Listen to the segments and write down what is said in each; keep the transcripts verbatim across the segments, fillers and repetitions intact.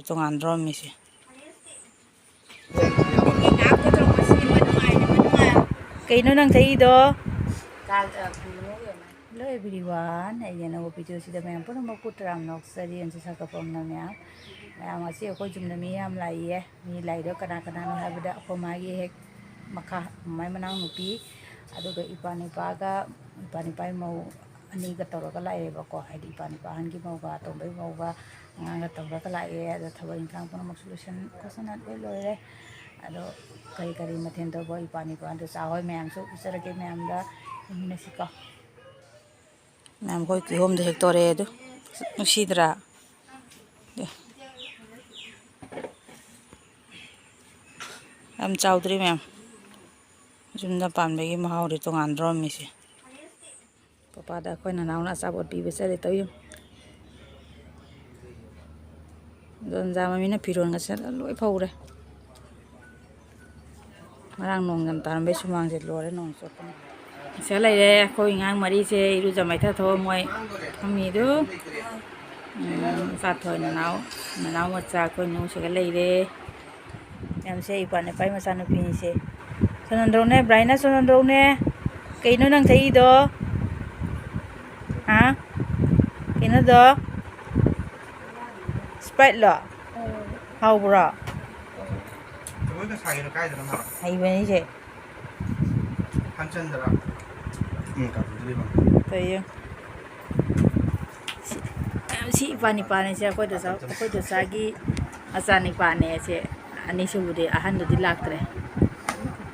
ꯇꯣꯉꯥꯟꯗ꯭ꯔꯣ ꯃꯤꯁꯦ? ꯀꯩꯅꯣ ꯅꯪ ꯊꯛꯏꯗꯣ? Hello everyone, ꯑꯩꯒꯤ ꯑꯅꯧꯕ ꯚꯤꯗꯤꯑꯣꯁꯤꯗ ꯃꯌꯥꯝ ꯄꯨꯝꯅꯃꯛꯄꯨ ꯇꯔꯥꯝꯅ ꯑꯣꯛꯆꯔꯤ꯫ ꯑꯟꯁꯨ ꯁꯥꯀꯄꯝꯅ ꯃꯌꯥꯝ, ꯃꯌꯥꯝ ꯉꯁꯤ ꯑꯩꯈꯣꯏ ꯌꯨꯝꯗ ꯃꯤ ꯌꯥꯝ ꯂꯥꯛꯏꯌꯦ꯫ ꯃꯤ ꯂꯥꯛꯏꯗꯣ ꯀꯅꯥ ꯀꯅꯥꯅꯣ ꯍꯥꯏꯕꯗ ꯑꯩꯈꯣꯏ ꯃꯥꯒꯤ ꯍꯦꯛ ꯃꯈꯥ, ꯃꯃꯥꯏ ꯃꯅꯥꯎ ꯅꯨꯄꯤ, ꯑꯗꯨꯒ ꯏꯄꯥ ꯅꯤꯄꯥꯒ, ꯏꯄꯥ ꯅꯤꯄꯥꯒꯤ ꯃꯧ ꯑꯅꯤꯒ ꯇꯧꯔꯒ ꯂꯥꯛꯑꯦꯕꯀꯣ꯫ ꯍꯥꯏꯗꯤ ꯏꯄꯥ ꯅꯤꯄꯥ ꯑꯍꯟꯒꯤ ꯃꯧꯒ ꯑꯇꯣꯝꯕꯒꯤ ꯃꯧꯒ ꯑꯉꯥꯡꯒ ꯇꯧꯔꯒ ꯂꯥꯛꯑꯦ꯫ ꯑꯗꯣ ꯊꯕꯛ ꯏꯪꯈꯥꯡ ꯄꯨꯝꯅꯃꯛꯁꯨ ꯂꯣꯏꯁꯟ ꯈꯣꯠꯆꯟꯅ ꯂꯣꯏ ꯂꯣꯏꯔꯦ꯫ ꯑꯗꯣ ꯀꯔꯤ ꯀꯔꯤ ꯃꯊꯦꯜ ꯇꯧꯕ ꯏꯄꯥ ꯅꯤꯄꯥꯗꯣ ꯆꯥ ꯍꯣꯏ ꯃꯌꯥꯝꯁꯨ ꯎꯠꯆꯔꯒꯦ ꯃꯌꯥꯝꯗ꯫ ꯌꯦꯡꯃꯤꯟꯅꯁꯤꯀꯣ꯫ ꯃꯌꯥꯝ ꯑꯩꯈꯣꯏ ꯀꯤꯍꯣꯝꯗꯣ ꯍꯦꯛꯇꯣꯔꯛꯑꯦ ꯑꯗꯨ꯫ ꯅꯨꯡꯁꯤꯗ꯭ꯔꯥ? ꯑꯗꯨ꯫ ꯌꯥꯝ ꯆꯥꯎꯗ꯭ꯔꯤ ꯃꯌꯥꯝ꯫ ꯌꯨꯝꯗ ꯄꯥꯟꯕꯒꯤ ꯃꯍꯥꯎꯗꯤ ꯇꯣꯉꯥꯟꯗ꯭ꯔꯣ ꯃꯤꯁꯦ꯫ ꯄꯄꯥꯗ ꯑꯩꯈꯣꯏ ꯅꯅꯥꯎꯅ ꯑꯆꯥꯄꯣꯠ ꯄꯤꯕ ꯆꯠꯂꯦ ꯇꯧ ꯌꯦꯡꯉꯨ꯫ ꯖꯣꯟꯖꯥ ꯃꯃꯤꯅ ꯐꯤꯔꯣꯟꯒ ꯁꯦꯠꯂ ꯂꯣꯏ ꯐꯧꯔꯦ꯫ ꯉꯔꯥꯡ ꯅꯣꯡ ꯌꯥꯝ ꯇꯥꯔꯝꯕꯩ ꯁꯨꯃꯥꯡꯁꯦ ꯂꯣꯏꯔꯦ ꯅꯣꯡ ꯆꯣꯠꯄꯅ꯫ ꯁꯤꯗ ꯂꯩꯔꯦ ꯑꯩꯈꯣꯏ ꯑꯉꯥꯡ ꯃꯔꯤꯁꯦ, ꯏꯔꯨꯖ ꯃꯥꯏꯊ ꯊꯣꯛꯑ ꯃꯣꯏ ꯐꯝꯃꯤꯗꯨ꯫ ꯎꯝ, ꯏꯄꯥꯊꯣꯏ ꯅꯅꯥꯎ, ꯅꯅꯥꯎ ꯃꯆꯥ ꯑꯩꯈꯣꯏ ꯅꯨꯡꯁꯤꯒ ꯂꯩꯔꯦ꯫ ꯌꯥꯝꯁꯦ ꯏꯄꯥ ꯅꯤꯄꯥꯒꯤ ꯃꯆꯥꯅꯨꯄꯤꯅꯤꯁꯦ꯫ ꯁꯣꯅꯣꯟꯗ꯭ꯔꯧꯅꯦ, ꯕ꯭ꯔꯥꯏꯅ ꯁꯣꯅꯣꯟꯗ꯭ꯔꯧꯅꯦ꯫ ꯀꯩꯅꯣ ꯅꯪ ꯊꯛꯏꯗꯣ? ꯍꯥ? ꯀꯩꯅꯣꯗꯣ? ꯁ꯭ꯄ꯭ꯔꯥꯏꯠꯂꯣ? ꯍꯥꯎꯕ꯭ꯔꯣ? ꯍꯩꯕꯅꯤꯁꯦ꯫ ꯎꯝ, ꯀꯥꯞꯄꯤꯗꯨꯗꯤ ꯐꯪꯉꯦ꯫ ꯀꯩ? ꯁꯤ, ꯁꯤ ꯏꯄꯥ ꯅꯤꯄꯥꯅꯦ, ꯁꯤ ꯑꯩꯈꯣꯏ ꯗꯣꯆꯥ, ꯑꯩꯈꯣꯏ ꯗꯣꯆꯥꯒꯤ ꯃꯆꯥ ꯅꯤꯄꯥꯅꯦ꯫ ꯁꯦ ꯑꯅꯤꯁꯨꯕꯗꯤ, ꯑꯍꯟꯗꯨꯗꯤ ꯂꯥꯛꯇ꯭ꯔꯦ꯫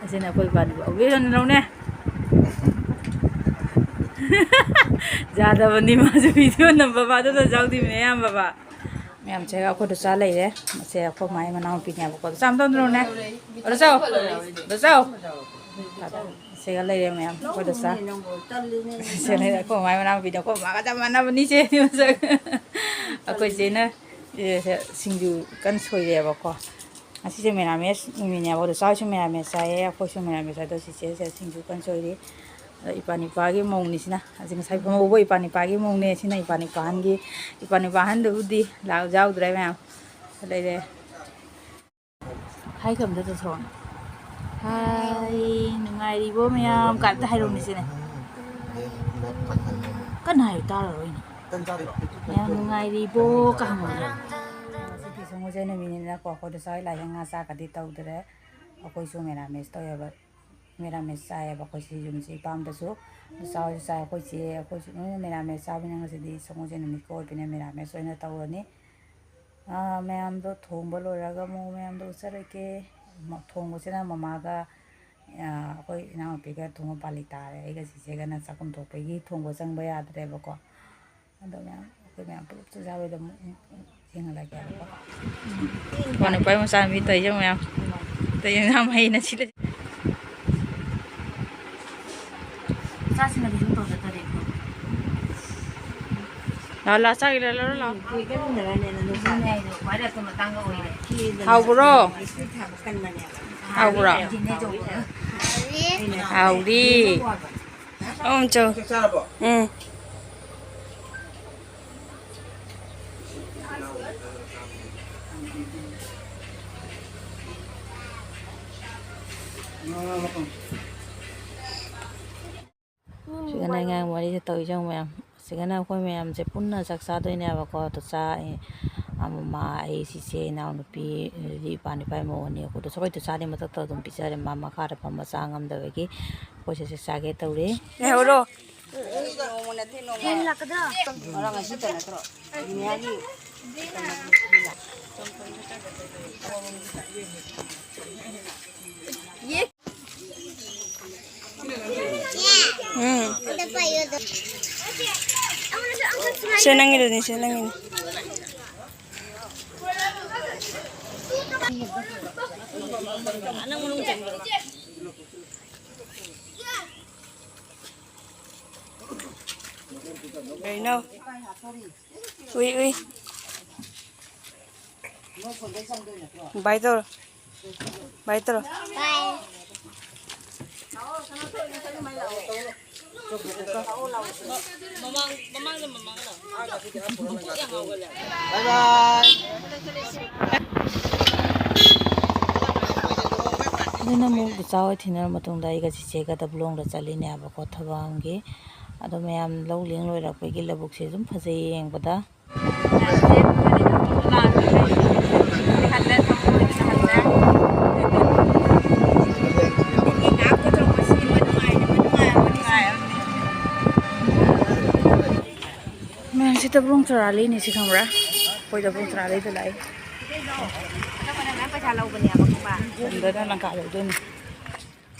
ꯑꯁꯤꯅ ꯑꯩꯈꯣꯏ ꯏꯄꯥ ꯅꯤꯄꯥ꯫ ꯎꯕꯦ ꯁꯣꯅꯣꯟꯗ꯭ꯔꯧꯅꯦ꯫ ꯌꯥꯗꯕꯅꯤ ꯃꯥꯁꯨ ꯚꯤꯗꯤꯑꯣ ꯅꯝꯕ, ꯃꯥꯗꯨꯅ ꯌꯥꯎꯗꯣꯏꯅꯦ ꯑꯌꯥꯝꯕ ꯃꯥ꯫ ꯃꯌꯥꯝꯁꯦ ꯑꯩꯈꯣꯏ ꯗꯣꯆꯥ ꯂꯩꯔꯦ꯫ ꯃꯁꯦ ꯑꯩꯈꯣꯏ ꯃꯥꯏ ꯃꯅꯥꯎꯄꯤꯅꯦꯕꯀꯣ꯫ ꯗꯣꯆꯥ ꯑꯝꯇ ꯑꯝꯗ꯭ꯔꯣꯅꯦ꯫ ꯗꯣꯆꯥ꯫ ꯗꯣꯆꯥ꯫ ꯁꯤꯒ ꯂꯩꯔꯦ ꯃꯌꯥꯝ ꯑꯩꯈꯣꯏ ꯗꯣꯆꯥ꯫ ꯁꯤ ꯂꯩꯔꯦ ꯑꯩꯈꯣꯏ ꯃꯥꯏ ꯃꯅꯥꯎꯄꯤꯅꯦ꯫ ꯑꯩꯈꯣꯏ ꯃꯥꯒ ꯆꯞ ꯃꯥꯟꯅꯕꯅꯤ ꯆꯦ ꯃꯁꯛ꯫ ꯑꯩꯈꯣꯏ ꯆꯦꯅ ꯁꯤꯁꯦ ꯁꯤꯡꯖꯨ ꯀꯟꯅ ꯁꯣꯏꯔꯦꯕꯀꯣ꯫ ꯉꯁꯤꯁꯦ ꯃꯦꯔꯥꯃꯦꯁ ꯅꯨꯃꯤꯠꯅꯦꯕ꯫ ꯗꯣꯆꯥ ꯍꯣꯏꯁꯨ ꯃꯦꯔꯥꯃꯦꯁ ꯆꯥꯏꯌꯦ, ꯑꯩꯈꯣꯏꯁꯨ ꯃꯦꯔꯥꯃꯦꯁ ꯆꯥꯏ꯫ ꯑꯗꯣ ꯆꯤꯆꯦꯁꯦ ꯁꯤꯡꯖꯨ ꯀꯟꯅ ꯁꯣꯏꯔꯤ꯫ ꯑꯗꯣ ꯏꯄꯥ ꯅꯤꯄꯥꯒꯤ ꯃꯧꯅꯤ ꯁꯤꯅ꯫ ꯍꯧꯖꯤꯛ ꯉꯁꯥꯏ ꯐꯝꯍꯧꯕ ꯏꯄꯥ ꯅꯤꯄꯥꯒꯤ ꯃꯧꯅꯦ꯫ ꯁꯤꯅ ꯏꯄꯥ ꯅꯤꯄꯥ ꯑꯍꯟꯒꯤ, ꯏꯄꯥ ꯅꯤꯄꯥ ꯑꯍꯟꯗꯨꯕꯨꯗꯤ ꯂꯥꯛ ꯌꯥꯎꯗ꯭ꯔꯦ ꯃꯌꯥꯝ꯫ ꯂꯩꯔꯦ꯫ ꯍꯥꯏ ꯀꯝꯗ ꯇꯧꯊꯣꯛꯑꯣ꯫ ꯍꯥꯏ, ꯅꯨꯡꯉꯥꯏꯔꯤꯕꯣ ꯃꯌꯥꯝ? ꯀꯥꯏꯝꯇ ꯍꯥꯏꯔꯧꯅꯦ ꯁꯤꯅꯦ꯫ ꯀꯟꯅ ꯍꯥꯏꯌꯨ, ꯇꯥꯔꯔꯣꯏꯅꯦ꯫ ꯃꯌꯥꯝ ꯅꯨꯡꯉꯥꯏꯔꯤꯕꯣ ꯀ ꯍꯪꯉꯨꯅꯦ꯫ ꯉꯁꯤꯗꯤ ꯁꯒꯣꯜꯁꯦꯟ ꯅꯨꯃꯤꯠꯅꯤꯅꯀꯣ, ꯑꯩꯈꯣꯏꯗꯤ ꯆꯥꯛ ꯂꯥꯏꯁꯪ ꯉꯥ ꯆꯥꯛꯀꯗꯤ ꯇꯧꯗ꯭ꯔꯦ꯫ ꯑꯩꯈꯣꯏꯁꯨ ꯃꯦꯔꯥꯃꯦꯁ ꯇꯧꯋꯦꯕ꯫ ꯃꯦꯔꯥꯃꯦꯁ ꯆꯥꯏꯌꯦꯕ ꯑꯩꯈꯣꯏꯁꯤ ꯌꯨꯝꯁꯤ ꯏꯄꯥꯝꯗꯁꯨ꯫ ꯆꯥꯎꯁꯨ ꯆꯥꯏ ꯑꯩꯈꯣꯏ ꯆꯦ, ꯑꯩꯈꯣꯏꯁꯨ ꯂꯣꯏꯅ ꯃꯦꯔꯥꯃꯦꯁ ꯆꯥꯕꯅꯤꯅ ꯉꯁꯤꯗꯤ ꯁꯒꯣꯜꯁꯦꯟ ꯅꯨꯃꯤꯠꯀ ꯑꯣꯏꯕꯅꯤꯅ ꯃꯦꯔꯥꯃꯦꯁ ꯑꯣꯏꯅ ꯇꯧꯔꯅꯤ꯫ ꯑꯥ, ꯃꯌꯥꯝꯗꯣ ꯊꯣꯡꯕ ꯂꯣꯏꯔꯒ ꯑꯃꯨꯛ ꯃꯌꯥꯝꯗꯣ ꯎꯠꯆꯔꯛꯀꯦ꯫ ꯃ-, ꯊꯣꯡꯕꯁꯤꯅ ꯃꯃꯥꯒ, ꯑꯥ, ꯑꯩꯈꯣꯏ ꯏꯅꯥꯎꯅꯨꯄꯤꯒ ꯊꯣꯡꯕ ꯄꯥꯜꯂꯤ ꯇꯥꯔꯦ꯫ ꯑꯩꯒ ꯆꯤꯆꯦꯒꯅ ꯆꯥꯛꯈꯨꯝ ꯊꯣꯛꯄꯒꯤ ꯊꯣꯡꯕ ꯆꯪꯕ ꯌꯥꯗ꯭ꯔꯦꯕꯀꯣ꯫ ꯑꯗꯣ ꯃꯌꯥꯝ, ꯑꯩꯈꯣꯏ ꯃꯌꯥꯝ ꯄꯨꯂꯞ ꯆꯥꯛ ꯆꯥꯕꯩꯗꯣ ꯑꯃꯨꯛ, ꯑꯃꯨꯛ ꯌꯦꯡꯍꯜꯂꯒꯦꯕꯀꯣ꯫ ꯀꯣꯟꯅ ꯈ꯭ꯋꯥꯏ ꯃꯆꯥ ꯅꯨꯄꯤ ꯇꯧꯔꯤꯁꯦ ꯃꯌꯥꯝ꯫ ꯇꯧꯔꯤꯁꯦ ꯃꯌꯥꯝ ꯍꯩꯅ ꯁꯤꯜꯂꯦ꯫ ꯏꯆꯥꯁꯤꯡꯅꯗꯤ ꯑꯗꯨꯝ ꯇꯧꯖ ꯇꯥꯔꯦ꯫ ꯂꯥꯛꯑꯣ, ꯂꯥꯛꯑꯣ, ꯆꯥꯒꯦ, ꯂꯥꯛꯑꯣ, ꯂꯥꯛꯑꯣ, ꯂꯥꯛꯑꯣ꯫ ꯍꯥꯎꯕ꯭ꯔꯣ? ꯍꯥꯎꯕ꯭ꯔꯣ? ꯍꯥꯎꯔꯤ꯫ ꯑꯝ ꯆꯧ꯫ ꯎꯝ꯫ ꯁꯤꯒꯅ ꯑꯉꯥꯡ ꯋꯥꯔꯤꯁꯦ ꯇꯧꯔꯤꯁꯦ ꯌꯦꯡꯉꯨ ꯃꯌꯥꯝ꯫ ꯁꯤꯒꯅ ꯑꯩꯈꯣꯏ ꯃꯌꯥꯝꯁꯦ ꯄꯨꯟꯅ ꯆꯥꯛ ꯆꯥꯗꯣꯏꯅꯦꯕꯀꯣ꯫ ꯑꯗꯣ ꯆꯥ-, ꯑꯃꯃ, ꯑꯩ, ꯆꯤꯆꯦ, ꯏꯅꯥꯎꯅꯨꯄꯤ, ꯑꯗꯨꯗꯤ ꯏꯄꯥ, ꯏꯄꯥ ꯏꯃꯧ ꯑꯅꯤ, ꯑꯩꯈꯣꯏꯗꯣ ꯑꯩꯈꯣꯏꯗꯣ ꯆꯥꯗꯤ ꯃꯊꯛꯇ ꯑꯗꯨꯝ ꯄꯤꯖꯔꯦ꯫ ꯃꯥ ꯃꯈꯥꯗ ꯐꯝꯕ ꯆꯥ ꯉꯝꯗꯕꯒꯤ ꯑꯩꯈꯣꯏꯁꯦ ꯆꯥꯛ ꯆꯥꯒꯦ ꯇꯧꯔꯤ꯫ ꯂꯩꯍꯧꯔꯣ꯫ ꯅꯣꯡꯃ ꯅꯠꯇꯦ ꯅꯣꯡꯃ꯫ ꯉꯔꯥꯡ ꯉꯁꯤꯇ ꯅꯠꯇ꯭ꯔꯣ? ꯗꯨꯅꯤꯌꯥꯒꯤ ꯎꯝ꯫ ꯁꯦ, ꯅꯪꯒꯤꯗꯨꯅꯤ, ꯁꯦ, ꯅꯪꯒꯤꯅꯤ꯫ ꯀꯩꯅꯣ? ꯎꯏ, ꯎꯏ꯫ ꯕꯥꯏ ꯇꯧꯔꯣ꯫ ꯕꯥꯏ ꯇꯧꯔꯣ꯫ ꯃꯃꯥꯡ ꯃꯃꯥꯡꯗ ꯃꯃꯥꯡꯗ ꯑꯗꯨꯅ ꯑꯃꯨꯛ ꯏꯆꯥ ꯍꯣꯏ ꯊꯤꯟꯅꯔ ꯃꯇꯨꯡꯗ ꯑꯩꯒ ꯆꯤꯆꯦꯒ ꯇꯕꯂꯣꯡꯗ ꯆꯠꯂꯤꯅꯦꯕꯀꯣ, ꯊꯕꯛ ꯑꯃꯒꯤ꯫ ꯑꯗꯣ ꯃꯌꯥꯝ ꯂꯧ ꯂꯤꯡ ꯂꯣꯏꯔꯛꯄꯒꯤ ꯂꯧꯕꯨꯛꯁꯦ ꯑꯗꯨꯝ ꯐꯖꯩ ꯌꯦꯡꯕꯗ꯫ ꯃꯌꯥꯝꯁꯤ ꯇꯕ꯭ꯔꯣꯡ ꯆꯨꯔꯥꯂꯤꯅꯤ ꯁꯤ ꯈꯪꯕ꯭ꯔꯥ? ꯑꯩꯈꯣꯏ ꯇꯕ꯭ꯔꯣꯡ ꯆꯨꯔꯥꯂꯤꯗ ꯂꯥꯛꯏ꯫ ꯄꯩꯁꯥ ꯂꯧꯕꯅꯦꯕ, ꯈꯪꯕ꯭ꯔꯥ? ꯁꯣꯝꯗꯅ ꯂꯪꯀꯥ ꯂꯧꯗꯣꯏꯅꯤ꯫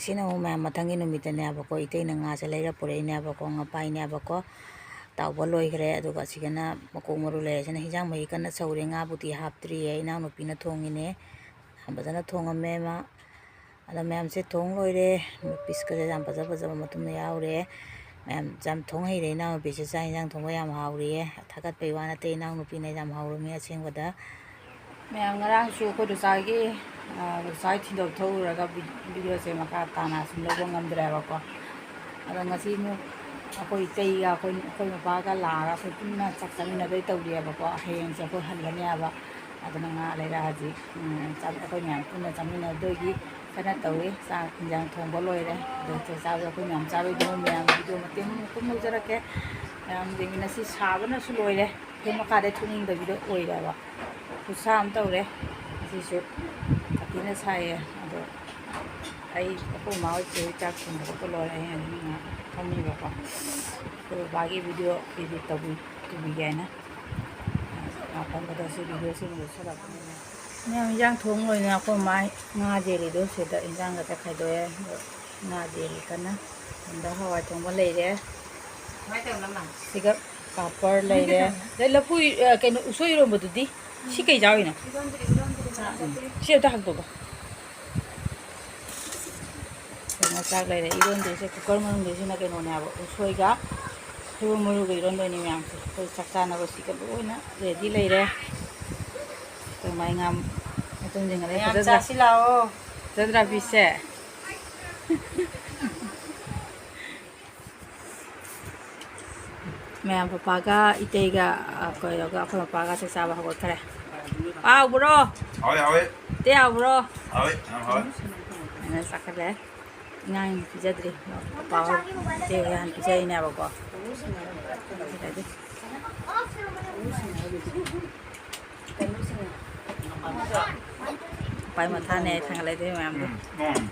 ꯁꯤꯅ ꯑꯃꯨꯛ ꯃꯌꯥꯝ ꯃꯊꯪꯒꯤ ꯅꯨꯃꯤꯠꯇꯅꯦꯕꯀꯣ, ꯏꯇꯩꯅ ꯉꯥꯁꯦ ꯂꯩꯔ ꯄꯨꯔꯛꯏꯅꯦꯕꯀꯣ, ꯉꯄꯥꯏꯅꯦꯕꯀꯣ꯫ ꯇꯥꯎꯕ ꯂꯣꯏꯈ꯭ꯔꯦ꯫ ꯑꯗꯨꯒ ꯑꯁꯤꯒꯅ ꯃꯀꯣꯛ ꯃꯔꯨ ꯂꯩꯔꯦ꯫ ꯁꯤꯅ ꯍꯤꯟꯖꯥꯡ ꯃꯍꯤ ꯀꯟꯅ ꯁꯧꯔꯦ, ꯉꯥꯕꯨꯗꯤ ꯍꯥꯞꯇ꯭ꯔꯤꯌꯦ, ꯏꯅꯥꯎꯅꯨꯄꯤꯅ ꯊꯣꯡꯉꯤꯅꯦ꯫ ꯌꯥꯝ ꯐꯖꯅ ꯊꯣꯡꯉꯝꯃꯦ ꯃꯥ꯫ ꯑꯗꯣ ꯃꯌꯥꯝꯁꯦ ꯊꯣꯡ ꯂꯣꯏꯔꯦ꯫ ꯄꯤꯁꯀꯁꯦ ꯌꯥꯝ ꯐꯖ ꯐꯖꯕ ꯃꯇꯨꯝꯗ ꯌꯥꯎꯔꯦ꯫ ꯃꯌꯥꯝ ꯌꯥꯝ ꯊꯣꯡ ꯍꯩꯔꯦ ꯏꯅꯥꯎꯅꯨꯄꯤꯁꯦ, ꯆꯥꯛ ꯍꯤꯟꯖꯥꯡ ꯊꯣꯡꯕ ꯌꯥꯝ ꯍꯥꯎꯔꯤꯌꯦ꯫ ꯊꯥꯒꯠꯄꯩ ꯋꯥ ꯅꯠꯇꯦ, ꯏꯅꯥꯎꯅꯨꯄꯤꯅ ꯌꯥꯝ ꯍꯥꯎꯔꯝꯃꯤ ꯑꯁꯦꯡꯕꯗ꯫ ꯃꯌꯥꯝ ꯉꯔꯥꯡꯁꯨ ꯑꯩꯈꯣꯏ ꯗꯣꯆꯥꯒꯤ, ꯑ, ꯗꯣꯆꯥꯒꯤ ꯊꯤꯟꯗꯣꯛ ꯊꯣꯛꯎꯔꯒ ꯚꯤ-, ꯚꯤꯗꯤꯑꯣꯁꯦ ꯃꯈꯥ ꯇꯥꯅ ꯁꯨꯝ ꯂꯧꯕ ꯉꯝꯗ꯭ꯔꯦꯕꯀꯣ꯫ ꯑꯗꯣ ꯉꯁꯤ ꯑꯃꯨꯛ ꯑꯩꯈꯣꯏ ꯏꯇꯩꯒ ꯑꯩꯈꯣꯏ, ꯑꯩꯈꯣꯏ ꯅꯨꯄꯥꯒ ꯂꯥꯛꯑꯒ ꯑꯩꯈꯣꯏ ꯄꯨꯟꯅ ꯆꯥꯛ ꯆꯥꯃꯤꯟꯅꯗꯣꯏ ꯇꯧꯔꯤꯑꯕꯀꯣ꯫ ꯍꯌꯦꯡꯁꯦ ꯑꯩꯈꯣꯏ ꯍꯜꯂꯅꯦꯕ꯫ ꯑꯗꯨꯅ ꯉꯥ ꯂꯩꯔꯛꯑꯗꯤ, ꯎꯝ, ꯆꯥꯛ ꯑꯩꯈꯣꯏ ꯃꯌꯥꯝ ꯄꯨꯟꯅ ꯆꯥꯃꯤꯟꯅꯗꯣꯏꯒꯤ ꯀꯟꯅ ꯇꯧꯔꯤ꯫ ꯆꯥꯛ ꯏꯟꯖꯥꯡ ꯊꯣꯡꯕ ꯂꯣꯏꯔꯦ꯫ ꯑꯗꯣ ꯆꯥꯛ ꯆꯥꯕꯗ ꯑꯩꯈꯣꯏ ꯃꯌꯥꯝ ꯆꯥꯕꯩꯗꯨꯅ ꯃꯌꯥꯝ ꯚꯤꯗꯤꯑꯣ ꯃꯇꯦꯛ ꯑꯃ ꯀꯨꯝ ꯂꯧꯖꯔꯛꯀꯦ꯫ ꯃꯌꯥꯝ ꯌꯦꯡꯃꯤꯟꯅꯁꯤ꯫ ꯁꯥꯕꯅꯁꯨ ꯂꯣꯏꯔꯦ꯫ ꯐꯦꯟ ꯃꯈꯥꯗ ꯊꯣꯛꯅꯤꯡꯗꯕꯤꯗ ꯑꯣꯏꯔꯦꯕ꯫ ꯈꯨꯠꯁꯥ ꯑꯃ ꯇꯧꯔꯦ꯫ ꯉꯁꯤꯁꯨ ꯁꯥꯊꯤꯅ ꯁꯥꯏꯌꯦ꯫ ꯑꯗꯣ ꯑꯩ ꯑꯩꯈꯣꯏ ꯃꯥ ꯍꯣꯏ ꯆꯦ ꯍꯣꯏ ꯆꯥꯛ ꯊꯣꯡꯕ ꯈꯣꯠꯄ ꯂꯣꯏꯔꯦ꯫ ꯑꯩ ꯍꯧꯖꯤꯛ ꯉꯥꯏꯍꯥꯛ ꯐꯝꯃꯤꯕꯀꯣ꯫ ꯑꯩꯈꯣꯏ ꯕꯕꯥꯒꯤ ꯚꯤꯗꯤꯑꯣ ꯏꯗꯤꯠ ꯇꯧꯕꯤ-, ꯇꯧꯕꯤꯒꯦ ꯍꯥꯏꯅ꯫ ꯉꯥꯛꯇꯪ ꯈꯛꯇ ꯁꯤ ꯚꯤꯗꯤꯑꯣ ꯁꯦꯝꯕ ꯂꯣꯏꯁꯤꯜꯂꯛꯄꯅꯤꯅ꯫ ꯃꯌꯥꯝ ꯏꯟꯖꯥꯡ ꯊꯣꯡ ꯂꯣꯏꯅ ꯑꯩꯈꯣꯏ ꯃꯥ ꯉꯥ ꯌꯦꯔꯤꯗꯣ ꯁꯤꯗ ꯏꯟꯖꯥꯡꯒ ꯈꯥꯏꯗꯣꯛꯑꯦ꯫ ꯑꯗꯣ ꯉꯥ ꯌꯦꯔꯤ ꯀꯟꯅ꯫ ꯁꯣꯝꯗ ꯍꯋꯥꯏ ꯊꯣꯡꯕ ꯂꯩꯔꯦ꯫ ꯁꯤꯒ ꯄꯥꯄꯔ ꯂꯩꯔꯦ꯫ ꯑꯗꯩ ꯂꯐꯨ, ꯑ, ꯀꯩꯅꯣ, ꯎꯁꯣꯏ ꯏꯔꯣꯝꯕꯗꯨꯗꯤ? ꯁꯤ ꯀꯩ ꯆꯥꯔꯤꯅꯣ? ꯁꯤ ꯑꯝꯇ ꯍꯥꯡꯗꯣꯛꯑꯣ꯫ ꯀꯩꯅꯣ ꯆꯥꯛ ꯂꯩꯔꯦ꯫ ꯏꯔꯣꯟꯗꯣꯏꯁꯦ ꯀꯨꯀꯔ ꯃꯅꯨꯡꯗꯩꯁꯤꯅ ꯀꯩꯅꯣꯅꯦꯕ, ꯎꯁꯣꯏꯒ ꯁꯣꯏꯕꯨꯝ ꯃꯔꯨꯒ ꯏꯔꯣꯟꯗꯣꯏꯅꯤ ꯃꯌꯥꯝꯁꯦ꯫ ꯑꯩꯈꯣꯏ ꯆꯥꯛ ꯆꯥꯅꯕ ꯁꯤꯒ ꯂꯣꯏꯅ ꯔꯦꯗꯤ ꯂꯩꯔꯦ꯫ ꯑꯩꯈꯣꯏ ꯃꯥꯏ ꯉꯥ ꯃꯇꯨꯝꯁꯤꯡ ꯑꯗꯩ ꯃꯌꯥꯝ ꯐꯖꯗ꯭ꯔꯥ? ꯆꯥꯁꯤ ꯂꯥꯛꯑꯣ꯫ ꯐꯖꯗ꯭ꯔꯥ ꯄꯤꯁꯁꯦ? ꯃꯌꯥꯝ ꯄꯄꯥꯒ ꯏꯇꯩꯒ, ꯑ, ꯀꯩꯅꯣꯒ ꯑꯩꯈꯣꯏ ꯃꯄꯥꯒ ꯆꯥꯛ ꯆꯥꯕ ꯍꯧꯒꯠꯈ꯭ꯔꯦ꯫ ꯍꯥꯎꯕ꯭ꯔꯣ? ꯍꯥꯎꯋꯦ, ꯍꯥꯎꯋꯦ꯫ ꯏꯇꯩ ꯍꯥꯎꯕ꯭ꯔꯣ? ꯍꯥꯎꯋꯦ, ꯌꯥꯝ ꯍꯥꯎꯋꯦ꯫ ꯑꯩꯅ ꯆꯥꯈꯠꯂꯦ꯫ ꯑꯉꯥꯡ ꯄꯤꯖꯗ꯭ꯔꯤ꯫ ꯄꯄꯥ ꯍꯣꯏ, ꯏꯇꯩ ꯍꯣꯏ ꯍꯥꯟꯅ ꯄꯤꯖꯔꯤꯅꯦꯕꯀꯣ꯫ ꯄꯥꯏ ꯃꯊꯥꯅꯦ ꯊꯥꯡꯒꯠꯂꯛꯏꯗꯣ ꯃꯌꯥꯝꯗꯣ꯫ ꯎꯝ, ꯎꯝ꯫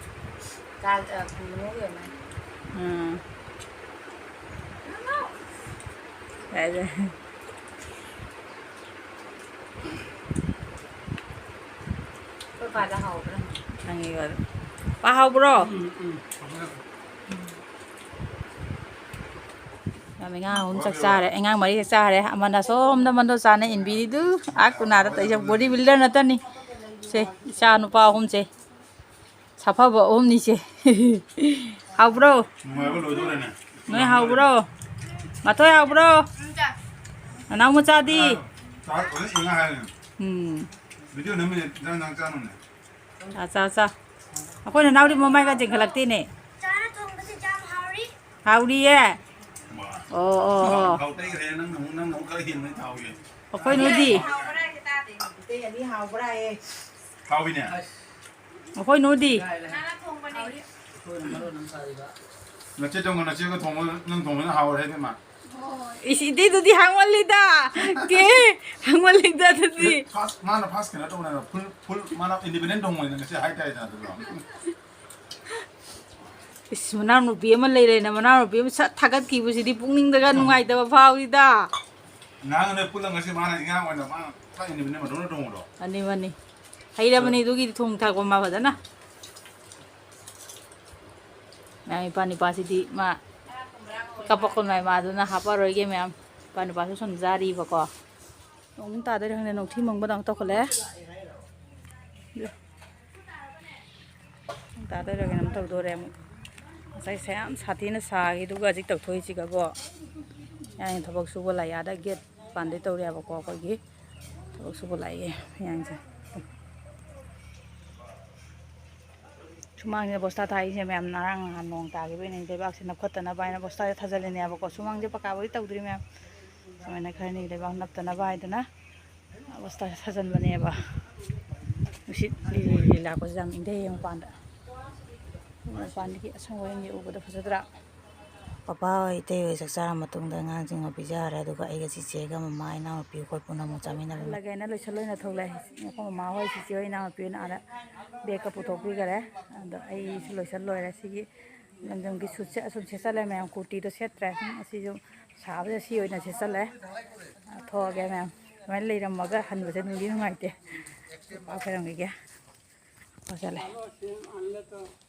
ꯎꯝ꯫ ꯌꯥꯏ, ꯌꯥꯏ꯫ ꯑꯩꯈꯣꯏ ꯄꯥꯗ ꯍꯥꯎꯕ꯭ꯔꯥ? ꯈꯪꯉꯤꯕ ꯑꯗꯨ꯫ ꯄꯥ ꯍꯥꯎꯕ꯭ꯔꯣ? ꯎꯝ, ꯎꯝ꯫ ꯌꯥꯝ ꯑꯉꯥꯡ ꯑꯍꯨꯝ ꯆꯥꯛ ꯆꯥꯔꯦ, ꯑꯉꯥꯡ ꯃꯔꯤ ꯆꯥꯛ ꯆꯥꯔꯦ꯫ ꯑꯃꯅ ꯁꯣꯝꯗ ꯃꯟꯗꯣ ꯆꯥꯅ ꯏꯟꯕꯤꯔꯤꯗꯨ, ꯑꯥ ꯀꯨꯅꯥꯗ ꯇꯧꯔꯤꯁꯦ, body builder ꯅꯠꯇꯅꯤ꯫ ꯁꯦ, ꯏꯆꯥ ꯅꯨꯄꯥ ꯑꯍꯨꯝꯁꯦ꯫ ꯁꯥꯐꯕ ꯑꯍꯨꯝꯅꯤꯁꯦ꯫ ꯍꯥꯎꯕ꯭ꯔꯣ? ꯅꯨꯡꯉꯥꯏꯕ ꯂꯣꯏꯗꯣꯔꯦꯅꯦ꯫ ꯅꯣꯏ ꯍꯥꯎꯕ꯭ꯔꯣ? ꯃꯊꯣꯏ ꯍꯥꯎꯕ꯭ꯔꯣ? ꯅꯅꯥꯎ ꯃꯆꯥꯗꯤ? ꯆꯥꯛ ꯐꯖꯅ ꯏꯪꯉ ꯍꯥꯏꯔꯦ꯫ ꯎꯝ꯫ Video ꯅꯝꯃꯤꯅꯦ, ꯏꯟꯖꯥꯡ ꯏꯟꯖꯥꯡ ꯆꯥꯅꯕꯅꯦ꯫ ꯆꯥ, ꯆꯥ, ꯆꯥ꯫ ꯑꯩꯈꯣꯏ ꯅꯅꯥꯎꯗꯤ ꯃꯃꯥꯏꯒ ꯆꯤꯡꯈꯠꯂꯛꯇꯦꯅꯦ꯫ ꯆꯥꯅ ꯊꯣꯡꯕꯁꯦ ꯌꯥꯝ ꯍꯥꯎꯔꯤ꯫ ꯍꯥꯎꯔꯤꯌꯦ? ꯃꯥ꯫ ꯑꯣ, ꯑꯣ, ꯑꯣ꯫ ꯊꯥꯎ ꯇꯩꯈ꯭ꯔꯦ, ꯅꯪꯅ ꯑꯃꯨꯛ, ꯅꯪꯅ ꯑꯃꯨꯛ ꯈꯔ ꯍꯦꯟꯕꯅꯤ ꯊꯥꯎꯒꯤ꯫ ꯑꯩꯈꯣꯏ ꯅꯣꯏꯗꯤ? ꯍꯥꯎꯕ꯭ꯔꯥ ꯍꯥꯏꯁꯦ ꯇꯥꯗꯦ꯫ ꯏꯇꯩ ꯑꯅꯤ ꯍꯥꯎꯕ꯭ꯔꯥ ꯍꯥꯏꯌꯦ꯫ ꯍꯥꯎꯏꯅꯦ꯫ ꯑꯩꯈꯣꯏ ꯅꯣꯏꯗꯤ? ꯅꯆꯦ ꯊꯣꯡꯕ, ꯅꯆꯦꯒ ꯊꯣꯡꯕ, ꯅꯪ ꯊꯣꯡꯕꯅ ꯍꯥꯎꯔꯦ ꯏꯕꯦꯝꯃ꯫ ꯏꯁ, ꯏꯇꯩꯗꯨꯗꯤ ꯍꯥꯡꯃꯜꯂꯤꯗ꯫ ꯀꯦ, ꯍꯥꯡꯃꯜꯂꯤꯗ ꯑꯗꯨꯗꯤ꯫ First, ꯃꯥꯅ first ꯀꯩꯅꯣ ꯇꯧꯕꯅꯦꯕ, full, full ꯃꯥꯅ independent ꯊꯣꯡꯕꯅꯤꯅ ꯉꯁꯤ ꯍꯥꯏꯇꯥꯔꯦꯗꯅ ꯑꯗꯨꯗꯣ꯫ ꯏꯁ, ꯃꯅꯥꯎꯅꯨꯄꯤ ꯑꯃ ꯂꯩꯔꯦꯅ, ꯃꯅꯥꯎꯅꯨꯄꯤ ꯑꯃ ꯁꯠ ꯊꯥꯒꯠꯈꯤꯕꯁꯤꯗꯤ ꯄꯨꯛꯅꯤꯡꯗꯒ ꯅꯨꯡꯉꯥꯏꯇꯕ ꯐꯥꯎꯏꯗ꯫ ꯉꯔꯥꯡ ꯅꯣꯏ ꯄꯨꯜꯂ ꯉꯁꯤ ꯃꯥꯅ ꯏꯟꯖꯥꯡ ꯑꯣꯏꯅ ꯃꯥꯅ ꯆꯥꯛ ꯏꯟꯕꯅꯦ ꯃꯇꯣꯝꯇ ꯊꯣꯡꯕꯗꯣ꯫ ꯃꯥꯅꯤ, ꯃꯥꯅꯤ꯫ ꯍꯩꯔꯕꯅꯤ ꯑꯗꯨꯒꯤꯗꯤ ꯊꯣꯡ ꯊꯥꯛꯄ ꯃꯥ ꯐꯖꯅ꯫ ꯃꯌꯥꯝ ꯏꯄꯥ ꯅꯤꯄꯥꯁꯤꯗꯤ ꯃꯥ ꯀꯞꯄꯛꯀꯅꯨ ꯍꯥꯏ ꯃꯥꯗꯨꯅ ꯍꯥꯞꯄꯔꯣꯏꯒꯦ ꯃꯌꯥꯝ꯫ ꯏꯄꯥ ꯅꯤꯄꯥꯁꯨ ꯁꯣꯝꯗ ꯆꯥꯔꯤꯕꯀꯣ꯫ ꯅꯣꯡ ꯇꯥꯗꯣꯏꯔꯥ ꯈꯪꯗꯦ, ꯅꯣꯡꯊꯤ ꯃꯪꯕꯗꯧꯅ ꯇꯧꯈꯠꯂꯛꯑꯦ꯫ ꯇꯥꯗꯣꯏꯔꯥ ꯀꯩꯅꯣꯝ ꯇꯧꯗꯣꯔꯦ ꯑꯃꯨꯛ꯫ ꯉꯁꯥꯏ ꯁꯥ-, ꯌꯥꯝ ꯁꯥꯊꯤꯅ ꯁꯥꯈꯤꯗꯨꯒ ꯍꯧꯖꯤꯛ ꯇꯧꯊꯣꯛꯏꯁꯤꯒꯕꯣ꯫ ꯌꯥꯏ, ꯊꯕꯛ ꯁꯨꯕ ꯂꯥꯛꯑꯦ꯫ ꯑꯥꯗ gate ꯄꯥꯟꯗꯩ ꯇꯧꯔꯦꯕꯀꯣ ꯑꯩꯈꯣꯏꯒꯤ꯫ ꯊꯕꯛ ꯁꯨꯕ ꯂꯥꯛꯑꯦ ꯃꯌꯥꯡꯁꯦ꯫ ꯁꯨꯃꯥꯡꯁꯤꯗ ꯕꯣꯁꯇꯥ ꯊꯥꯛꯏꯁꯦ ꯃꯌꯥꯝ ꯉꯔꯥꯡ ꯅꯍꯥꯟ ꯅꯣꯡ ꯇꯥꯈꯤꯕꯩꯅꯦ, ꯂꯩꯕꯥꯛꯁꯦ ꯅꯞꯈꯠꯇꯅꯕ ꯍꯥꯏꯅ ꯕꯣꯁꯇꯥꯁꯦ ꯊꯥꯖꯤꯜꯂꯤꯅꯦꯕꯀꯣ꯫ ꯁꯨꯃꯥꯡꯁꯦ ꯄꯀꯥꯕꯨꯗꯤ ꯇꯧꯗ꯭ꯔꯤ ꯃꯌꯥꯝ, ꯁꯨꯃꯥꯏꯅ ꯈꯔꯅꯤ ꯂꯩꯕꯥꯛ ꯅꯞꯇꯅꯕ ꯍꯥꯏꯗꯅ ꯕꯣꯁꯇꯥꯁꯦ ꯊꯥꯖꯤꯟꯕꯅꯦꯕ꯫ ꯅꯨꯡꯁꯤꯠ ꯂꯤꯔꯤ ꯂꯤꯔꯤ ꯂꯥꯛꯄꯁꯦ ꯌꯥꯝ ꯏꯪꯊꯩꯌꯦ ꯃꯄꯥꯟꯗ꯫ ꯃꯄꯥꯟꯗꯒꯤ ꯑꯁꯪꯕ ꯑꯣꯏꯅ ꯎꯕꯗꯣ ꯐꯖꯗ꯭ꯔꯥ? ꯄꯄꯥ ꯍꯣꯏ, ꯏꯇꯩ ꯍꯣꯏ ꯆꯥꯛ ꯆꯥꯔ ꯃꯇꯨꯡꯗ ꯑꯉꯥꯡꯁꯤꯡ ꯄꯤꯖꯈꯔꯦ꯫ ꯑꯗꯨꯒ ꯑꯩꯒ ꯆꯤꯆꯦꯒ ꯃꯃꯥ, ꯏꯅꯥꯎꯅꯨꯄꯤ ꯑꯩꯈꯣꯏ ꯄꯨꯟꯅ ꯑꯃꯨꯛ ꯆꯥꯃꯤꯟꯅꯕ꯫ ꯍꯜꯂꯒꯦꯅ ꯂꯣꯏꯁꯜ ꯂꯣꯏꯅ ꯊꯣꯛꯂꯛꯑꯦ꯫ ꯑꯩꯈꯣꯏ ꯃꯃꯥ ꯍꯣꯏ, ꯆꯤꯆꯦ ꯍꯣꯏ, ꯏꯅꯥꯎꯅꯨꯄꯤ ꯍꯣꯏꯅ ꯑꯥꯗ ꯕꯦꯒꯀ ꯄꯨꯊꯣꯛꯄꯤꯈꯔꯦ꯫ ꯑꯗꯣ ꯑꯩꯁꯨ ꯂꯣꯏꯁꯜ ꯂꯣꯏꯔꯦ꯫ ꯁꯤꯒꯤ ꯂꯝꯗꯝꯒꯤ ꯁꯨꯠꯁꯦ ꯑꯁꯨꯝ ꯁꯦꯠꯆꯜꯂꯦ ꯃꯌꯥꯝ꯫ ꯀꯨꯔꯇꯤꯗꯣ ꯁꯦꯠꯇ꯭ꯔꯦ꯫ ꯑꯁꯤꯁꯨ ꯁꯥꯕꯁꯦ ꯁꯤ ꯑꯣꯏꯅ ꯁꯦꯠꯆꯜꯂꯦ꯫ ꯊꯣꯛꯑꯒꯦ ꯃꯌꯥꯝ꯫ ꯁꯨꯃꯥꯏꯅ ꯂꯩꯔꯝꯃꯒ ꯍꯟꯕꯁꯦ ꯅꯨꯡꯗꯤ ꯅꯨꯡꯉꯥꯏꯇꯦ꯫ ꯄꯥ ꯈꯣꯏꯔꯝꯈꯤꯒꯦ꯫ ꯄꯥ ꯆꯠꯂꯦ꯫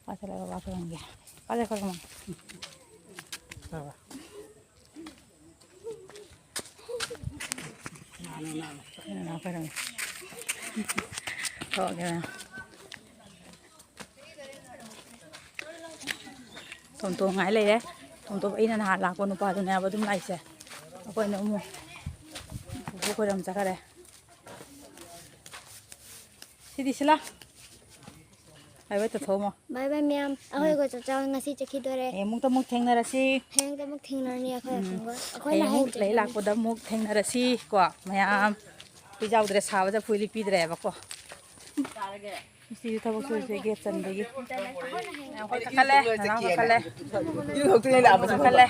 ꯄꯥ ꯆꯠꯂꯦ, ꯕꯕꯥ ꯈꯣꯏꯔꯝꯒꯦ꯫ ꯄꯥ ꯆꯠꯈ꯭ꯔꯣ, ꯃꯥ꯫ ꯕꯕꯥ꯫ ꯅꯅꯥꯎ ꯈꯣꯏꯔꯝꯒꯦ꯫ ꯊꯣꯛꯑꯒꯦ ꯃꯌꯥꯝ꯫ ꯇꯣꯝꯇꯣꯝ ꯉꯥꯏ ꯂꯩꯔꯦ꯫ ꯇꯣꯝꯇꯣꯝ ꯑꯩꯅ ꯅꯍꯥꯟ ꯂꯥꯛꯄ ꯅꯨꯄꯥꯗꯨꯅꯦꯕ ꯑꯗꯨꯝ ꯂꯥꯛꯏꯁꯦ꯫ ꯑꯩꯈꯣꯏꯅ ꯑꯃꯨꯛ ꯄꯨꯄꯨ ꯈꯣꯏꯔꯝ ꯆꯠꯈꯔꯦ꯫ ꯁꯤꯗꯤ ꯁꯤꯂꯥ꯫ ꯍꯥꯏꯕ ꯇꯧꯊꯣꯛꯑꯝꯃꯣ꯫ ꯕꯥꯏ ꯕꯥꯏ ꯃꯌꯥꯝ꯫ ꯑꯩꯈꯣꯏ ꯒꯣꯆꯥꯆꯥ ꯉꯁꯤ ꯆꯠꯈꯤꯗꯣꯔꯦ꯫ ꯍꯌꯦꯡ ꯑꯃꯨꯛꯇ ꯑꯃꯨꯛ ꯊꯦꯡꯅꯔꯁꯤ꯫ ꯍꯌꯦꯡꯗ ꯑꯃꯨꯛ ꯊꯦꯡꯅꯔꯅꯤ ꯑꯩꯈꯣꯏ ꯎꯝ꯫ ꯑꯄꯨꯟꯕ꯫ ꯑꯩꯈꯣꯏꯅ ꯍꯌꯦꯡ ꯍꯌꯦꯡ ꯑꯃꯨꯛ ꯂꯩ ꯆꯠꯈꯤꯗꯣꯔꯦ꯫ ꯂꯥꯛꯄꯗ ꯑꯃꯨꯛ ꯊꯦꯡꯅꯔꯁꯤ ꯀꯣ ꯃꯌꯥꯝ꯫ ꯍꯨꯏ ꯆꯥꯎꯗ꯭ꯔꯦ, ꯁꯥꯕꯗ ꯐꯨꯏꯗꯤ ꯄꯤꯗ꯭ꯔꯦꯕꯀꯣ꯫ ꯃꯤꯁꯇ꯭ꯔꯤꯁꯨ ꯊꯕꯛ ꯁꯨꯔꯤꯁꯦ ꯒꯦꯠ ꯆꯟꯕꯒꯤ꯫ ꯃꯌꯥꯝ ꯑꯩꯈꯣꯏ ꯀꯥꯈꯠꯂꯦ, ꯅꯅꯥꯎ ꯀꯥꯈꯠꯂꯦ꯫ ꯀꯥꯈꯠꯂꯦ꯫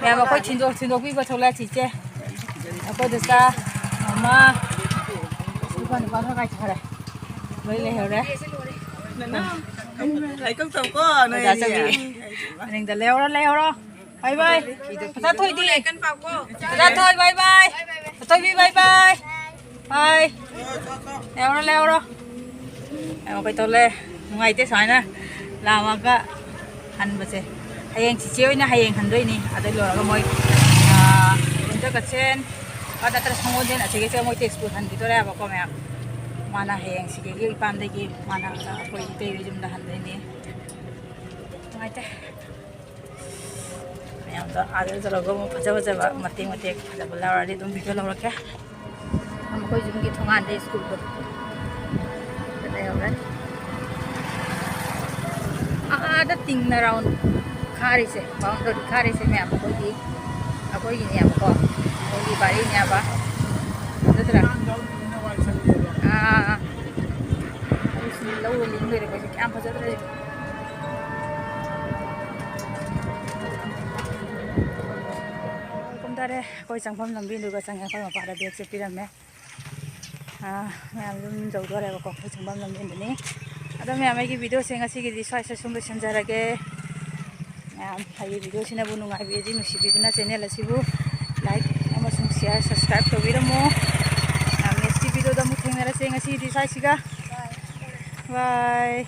ꯃꯌꯥꯝ ꯑꯩꯈꯣꯏ ꯊꯤꯟꯗꯣꯛ-, ꯊꯤꯟꯗꯣꯛꯄꯤꯕ ꯊꯣꯛꯂꯛꯑꯦ ꯆꯤꯆꯦ꯫ ꯑꯩꯈꯣꯏ ꯗꯁꯥ, ꯃꯃꯥ, ꯅꯨꯄꯥ, ꯅꯨꯄꯥ ꯈꯔ ꯀꯥꯏꯊꯈ꯭ꯔꯦ꯫ ꯂꯣꯏ ꯂꯩꯍꯧꯔꯦ꯫ ꯂꯥꯏꯀꯧ ꯇꯧꯀꯣ, ꯅꯣꯏ ꯑꯣꯖꯥ ꯑꯅꯤ꯫ ꯆꯧꯕꯤ꯫ ꯃꯅꯤꯡꯗ ꯂꯩꯍꯧꯔꯣ, ꯂꯩꯍꯧꯔꯣ꯫ ꯕꯥꯏ ꯕꯥꯏ꯫ ꯄꯩꯁꯥ ꯊꯣꯏꯗꯤ꯫ ꯄꯩꯁꯥ ꯊꯣꯏ ꯕꯥꯏ ꯕꯥꯏ꯫ ꯊꯣꯏꯕꯤ ꯕꯥꯏ ꯕꯥꯏ꯫ ꯕꯥꯏ꯫ ꯂꯩꯍꯧꯔꯣ, ꯂꯩꯍꯧꯔꯣ꯫ ꯌꯥꯝ ꯀꯩꯇꯧ ꯂꯩ꯫ ꯅꯨꯡꯉꯥꯏꯇꯦ ꯁꯨꯃꯥꯏꯅ ꯂꯥꯝꯃꯒ ꯍꯟꯕꯁꯦ꯫ ꯍꯌꯦꯡ ꯆꯤꯆꯦ ꯍꯣꯏꯅ ꯍꯌꯦꯡ ꯍꯟꯗꯣꯏꯅꯤ꯫ ꯑꯗꯩ ꯂꯣꯏꯔꯒ ꯃꯣꯏ, ꯑꯥ, ꯀꯩꯊꯦꯜ ꯀꯛꯆꯦꯜ, ꯑꯥ, ꯅꯠꯇ꯭ꯔ ꯁꯪꯒꯣꯜꯁꯦꯜ ꯑꯁꯤꯒꯩꯁꯦ ꯃꯣꯏ ꯇꯦꯖꯄꯨꯔ ꯍꯟꯈꯤꯗꯣꯔꯦꯕꯀꯣ ꯃꯌꯥꯝ꯫ ꯃꯥꯅ ꯍꯌꯦꯡ ꯁꯤꯗꯒꯤ ꯏꯄꯥꯝꯗꯒꯤ ꯃꯥꯅ ꯑꯩꯈꯣꯏ ꯏꯇꯩ ꯌꯨꯝꯗ ꯍꯟꯗꯣꯏꯅꯤ꯫ ꯅꯨꯡꯉꯥꯏꯇꯦ꯫ ꯃꯌꯥꯝꯗꯣ ꯑꯥꯗ ꯆꯠꯂꯒ ꯑꯃꯨꯛ ꯐꯖ ꯐꯖꯕ ꯃꯇꯦꯛ ꯃꯇꯦꯛ ꯐꯖꯕ ꯂꯧꯔꯗꯤ ꯑꯗꯨꯝ ꯚꯤꯗꯤꯑꯣ ꯂꯧꯔꯛꯀꯦ꯫ ꯑꯩꯈꯣꯏ ꯌꯨꯝꯒꯤ ꯊꯣꯡꯒꯥꯟꯗ ꯁ꯭ꯀꯨꯜꯗꯣ꯫ ꯑꯗꯨꯗ ꯌꯧꯔꯦ꯫ ꯑꯥꯗ ꯇꯤꯡꯅ ꯔꯥꯎꯟ ꯈꯥꯔꯤꯁꯦ, ꯕꯥꯎꯟꯗꯔꯤ ꯈꯥꯔꯤꯁꯦ ꯃꯌꯥꯝ ꯑꯩꯈꯣꯏꯒꯤ, ꯑꯩꯈꯣꯏꯒꯤꯅꯦꯕꯀꯣ, ꯑꯩꯈꯣꯏꯒꯤ ꯕꯥꯔꯤꯅꯦꯕ, ꯅꯠꯇ꯭ꯔꯥ? ꯑꯥ, ꯑꯩꯁꯤ ꯂꯧ ꯂꯤꯡꯗꯣꯏꯔꯦ ꯑꯩꯈꯣꯏꯁꯦ, ꯀꯌꯥꯝ ꯐꯖꯗ꯭ꯔꯦ꯫ ꯀꯨꯝꯊꯔꯦ ꯑꯩꯈꯣꯏ ꯆꯪꯐꯝ ꯂꯝꯕꯤꯗꯨꯒ ꯆꯪꯉꯦ, ꯑꯩꯈꯣꯏ ꯃꯄꯥꯗ ꯕꯦꯒꯁꯦ ꯄꯤꯔꯝꯃꯦ꯫ ꯑꯥ, ꯃꯌꯥꯝ ꯑꯗꯨꯝ ꯌꯧꯗꯣꯔꯦꯕꯀꯣ, ꯑꯩꯈꯣꯏ ꯆꯪꯐꯝ ꯂꯝꯕꯤꯗꯅꯤ꯫ ꯑꯗꯣ ꯃꯌꯥꯝ, ꯑꯩꯒꯤ ꯚꯤꯗꯤꯑꯣꯁꯦ ꯉꯁꯤꯒꯤꯗꯤ ꯁ꯭ꯋꯥꯏꯁꯦ ꯁꯨꯝ ꯂꯣꯏꯁꯤꯟꯖꯔꯒꯦ꯫ ꯃꯌꯥꯝ, ꯑꯩꯒꯤ ꯚꯤꯗꯤꯑꯣꯁꯤꯅꯕꯨ ꯅꯨꯡꯉꯥꯏꯕꯤꯔꯗꯤ ꯅꯨꯡꯁꯤꯕꯤꯗꯨꯅ ꯆꯦꯅꯦꯜ ꯑꯁꯤꯕꯨ ꯂꯥꯏꯛ ꯑꯃꯁꯨꯡ ꯁꯤꯌꯥꯔ, ꯁꯕꯁꯀ꯭ꯔꯥꯏꯕ ꯇꯧꯕꯤꯔꯝꯃꯣ꯫ ꯃꯌꯥꯝ, ꯅꯦꯛꯁꯀꯤ ꯚꯤꯗꯤꯑꯣꯗ ꯑꯃꯨꯛ ꯊꯦꯡꯅꯔꯁꯦ꯫ ꯉꯁꯤꯒꯤꯗꯤ ꯁ꯭ꯋꯥꯏꯁꯤꯒ ꯕꯥꯏ꯫